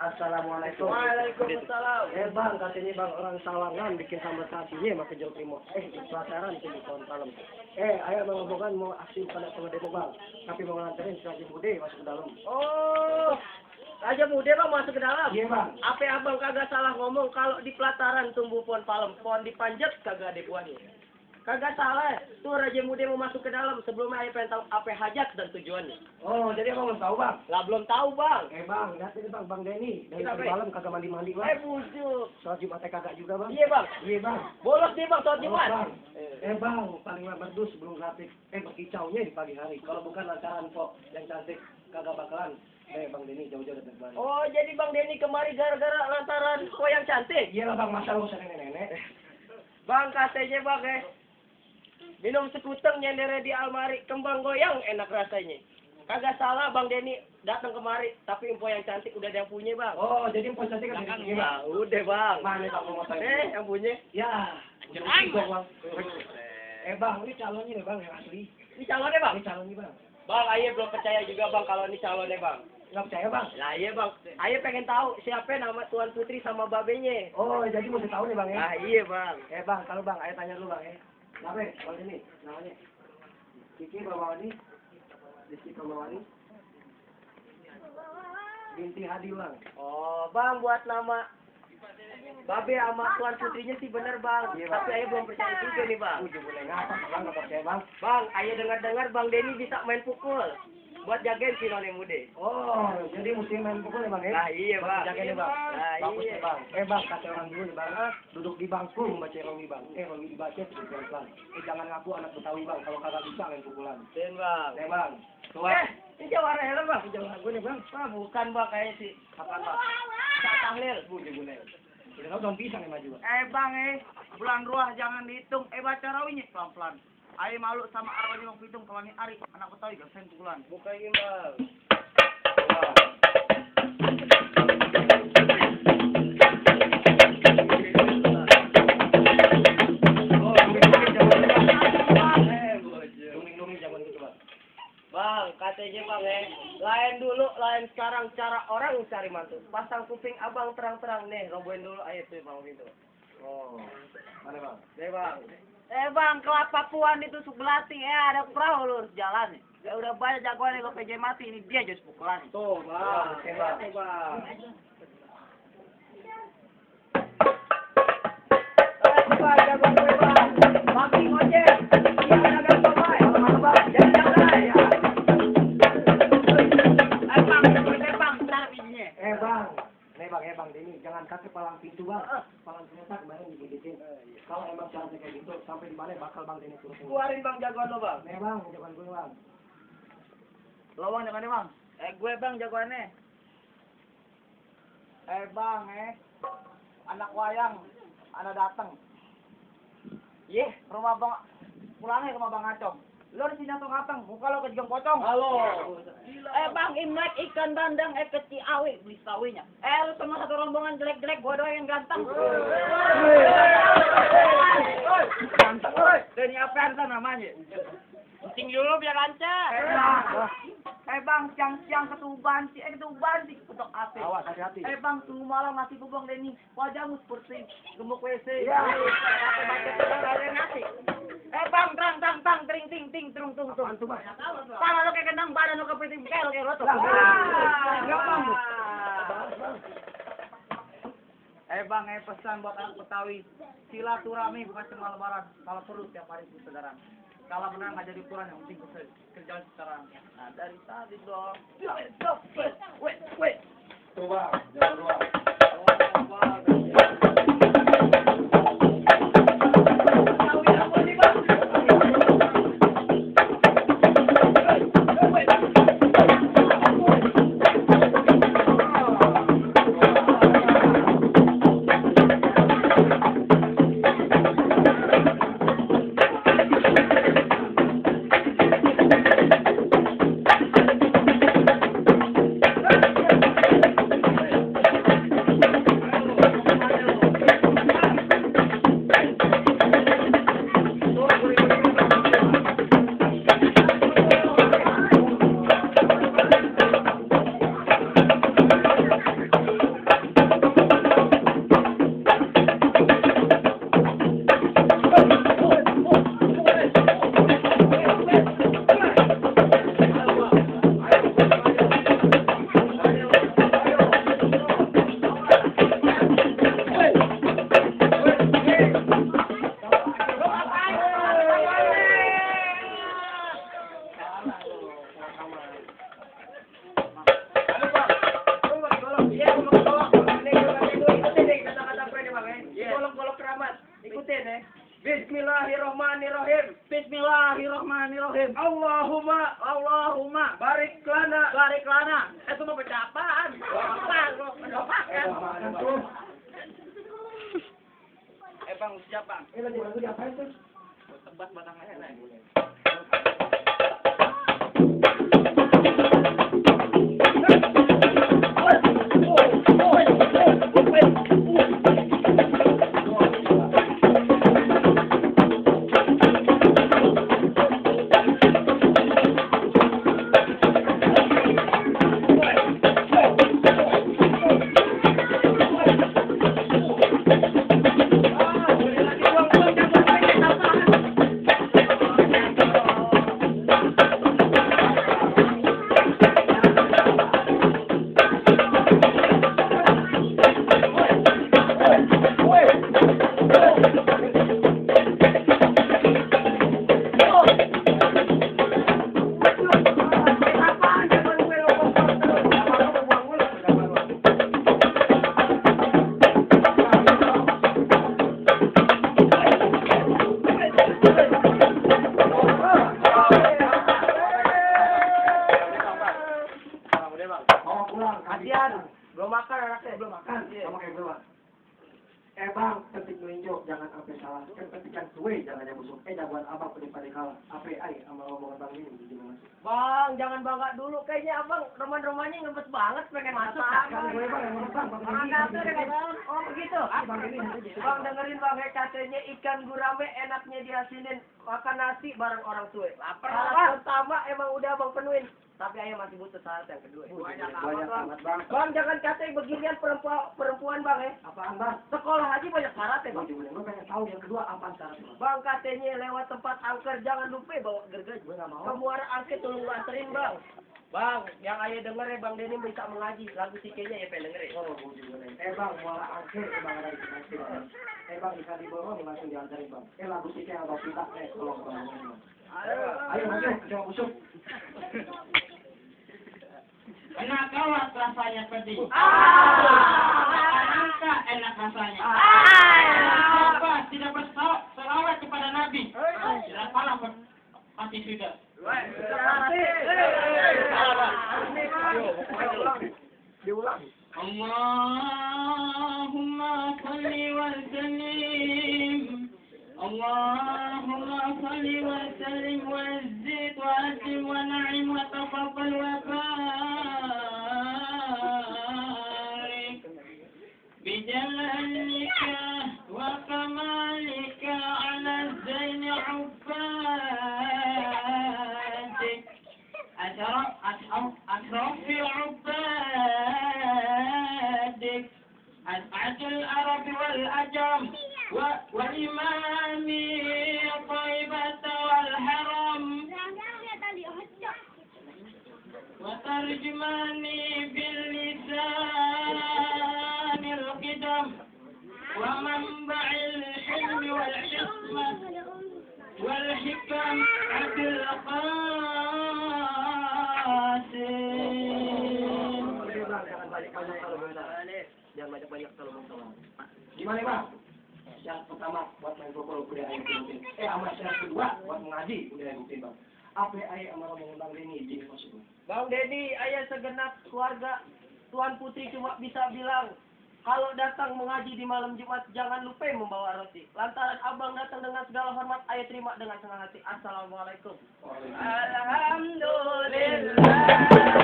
Assalamualaikum. Waalaikumsalam. Bang, katanya bang orang Sawangan bikin sambal kasinya pakai jeruk limau. Pelajaran itu di tahun malam. Ayah bang bukan mau aksi pada sama demo bang. Tapi mau nganterin si Haji Bude masuk ke dalam. Oh, Raja Muda bang masuk ke dalam. Iya bang. Apa abang kagak salah ngomong kalau di pelataran tumbuh pohon palem, pohon dipanjat kagak ada buahnya. Kagak salah, tuh Raja Muda mau masuk ke dalam sebelumnya ayah pengen tahu apa hajat dan tujuannya. Oh, jadi abang belum tahu bang? Lah belum tahu bang. Bang, lihat ini bang Denny. Dari Kenapa, tadi malam kagak mandi bang. Bujuk. Sholat Jumatnya kagak juga bang. Iya bang. Iya bang. Bolos dia bang, sholat Oh, Jumat. bang. Bang, paling berdus sebelum gratis. Berkicaunya di pagi hari. Kalau bukan lantaran kok yang cantik kagak bakalan. Bang Denny jauh-jauh dari Bali. Oh, jadi Bang Denny kemari gara-gara lantaran kok yang cantik? Iya lah bang, masa lu nenek-nenek. Bang, katanya bang minum sekuteng nyender di almari, kembang goyang enak rasanya. Kagak salah Bang Denny datang kemari, tapi info yang cantik udah ada yang punya bang. Oh, jadi info cantik kan dari Ya, udah bang. Mana bang mau tanya? Yang punya? Ya, jeruk bang. Bang, ini calonnya nih bang yang asli. Ini calonnya bang? Ini calonnya bang. Bang, ayah belum percaya juga bang kalau ini calonnya bang. Nggak percaya bang? Lah iya bang, ayah pengen tahu siapa nama Tuan Putri sama babenya. Oh, jadi mesti tahu nih bang ya? Ah iya bang. Bang, kalau bang, ayah tanya dulu bang ya. Kenapa? Bang ini namanya? Kiki Bawani, Rizky Bawani, binti Hadi bang. Oh bang, buat nama Babe sama Tuan Putrinya sih bener bang. Iya, Tapi bang. ayah belum percaya juga nih bang. Udah boleh ngapa bang, nggak percaya bang? Bang, ayah dengar-dengar Bang Denny bisa main pukul buat jagain si Noni Mude. Oh, jadi mesti main pukul ya bang ya? Nah iya bang. Jaga nih bang. Nah Bagus iya. nih bang. Bang, kata orang dulu nih bang. Duduk di bangku membaca Romi bang. Romi dibaca terus pelan. Jangan ngaku anak Betawi bang. Kalau kagak bisa main pukulan. Den bang. Bang. Tua. Ini Jawara Helm bang. Ini jawab gue nih bang. Ah bukan bang kayaknya sih. Apaan bang? Cak Tahlil. Boleh. Udah tau daun pisang ya maju bang. Bang bulan ruah jangan dihitung. Baca rawinya pelan-pelan. Ayo malu sama arwahnya mau hitung kalau ini Ari anak Betawi gak sen pukulan. Bukan ini bang. Bang, katanya bang lain dulu, lain sekarang cara orang cari mantu. Pasang kuping abang terang-terang nih, robohin dulu ayo tuh bang gitu. Oh, mana bang? Deh bang. Bang kelapa puan itu Sugelati ada perahu lurus jalan nih. Ya udah banyak jagoan lo PJ mati ini dia just pukulan. Tuh bang, Bang. bang. Bang, jago gue bang. Bagi ngojek. Iya, dagang somai. Malam bang, jadi jalan ya. Bang, ntar bijinya. Bang. Nih bang Denny, jangan kasih palang pintu bang. Palang ternyata kemarin digigitin. Kalau emang caranya kayak gitu, sampai di mana bakal bang Denny turun. Keluarin bang jagoan lo bang. Nih bang, jangan gue bang. Lo bang jagoannya bang. Gue bang jagoannya. Bang anak wayang, anak dateng. Yeh, Rumah bang, pulangnya ke rumah bang Acong. Lo di sini atau ngateng, muka lo kejeng pocong. halo. Bang Imlek ikan bandeng kecil awi beli sawinya. Lu sama satu rombongan jelek-jelek gua doang yang ganteng. Ganteng. Denny apa namanya? Kencing dulu biar lancar. Bang, siang-siang ketuban sih, ketuk api. Awas, hati-hati. Bang, tunggu malam nasi bubong Denny. Wajahmu seperti gemuk WC. Iya. Ada nasi. Bang, tang, ting, tung. Mantu bang. Tangan lo kayak gendang, badan lo kepiting kayak lo kayak rotok. Bang, pesan buat anak Betawi. Silaturahmi bukan cuma lebaran. Kalau perlu tiap hari persaudaraan. Kalau menang nggak jadi ukuran yang penting kerjaan sekarang. Nah dari tadi dong. Wait. Tuh bang, jangan lupa. deh. Bismillahirrahmanirrahim. Bismillahirrahmanirrahim. Allahumma barik lana. Itu mau baca apaan? Bang, siap bang. Lagi lagu diapain tuh? Tebas batang leher. Kasihan, belum makan anaknya. Belum makan, sama kayak gue. Bang, ketik melinjo, jangan sampai salah. Kan ketikan kue, jangan yang busuk. Jagoan abang pada kalah. Apa sama ngomongan bang ini gimana sih? Bang, jangan bangga dulu. Kayaknya abang roman-romannya ngebet banget pengen masuk. Kan gue bang, yang bang, Orang kafir kan bang? Oh begitu. Bang ini Bang dengerin bang, katanya ikan gurame enaknya diasinin. Makan nasi bareng orang tua. Lapar. Syarat pertama emang udah abang penuhin. Tapi ayah masih butuh syarat yang kedua. banyak amat bang. Bang jangan katanya beginian perempuan bang ya. Apaan bang? Sekolah haji banyak syaratnya bang. Gue pengen tahu yang kedua apaan syaratnya. Bang katanya lewat tempat angker jangan lupa bawa gergaji. Gue nggak mau. Kemuara angker tolong lu anterin bang. Bang, yang ayah denger ya Bang Denny bisa mengaji. Lagu sikenya ya pengen dengerin. Oh, gue juga nih. Bang, muara angker bang ada di kasih. Bang bisa dibawa langsung diantarin bang. Lagu sih kayak abang kita. Tolong bang. Ayo masuk, coba busuk. Enak kawat rasanya pedih. Angka enak rasanya. Siapa tidak berselawat kepada Nabi? Tidak salah pasti sudah. Diulang. Allahumma salli wa sallim. Allahumma salli wa sallim wa zid wa atim wa na'im wa tafaddal wa barik bijalalika wa kamalika ala zaini ubbadik asrafi ubbadik as'adul arabi wal ajam والإمام طيبة والحرم وترجماني باللسان القدم ومنبع الحلم والحكمة والحكم أبي القاسم. Jangan banyak-banyak kalau mau. Gimana bang? Syarat pertama buat main gopol udah ayah rutin. Sama syarat kedua buat mengaji udah rutin bang. Apa ayah sama ngomongin bang Denny jadi masuk bang? Bang Denny, ayah segenap keluarga Tuan Putri cuma bisa bilang kalau datang mengaji di malam Jumat jangan lupa membawa roti. Lantaran abang datang dengan segala hormat, ayah terima dengan senang hati. Assalamualaikum. Waalaikumsalam. Alhamdulillah.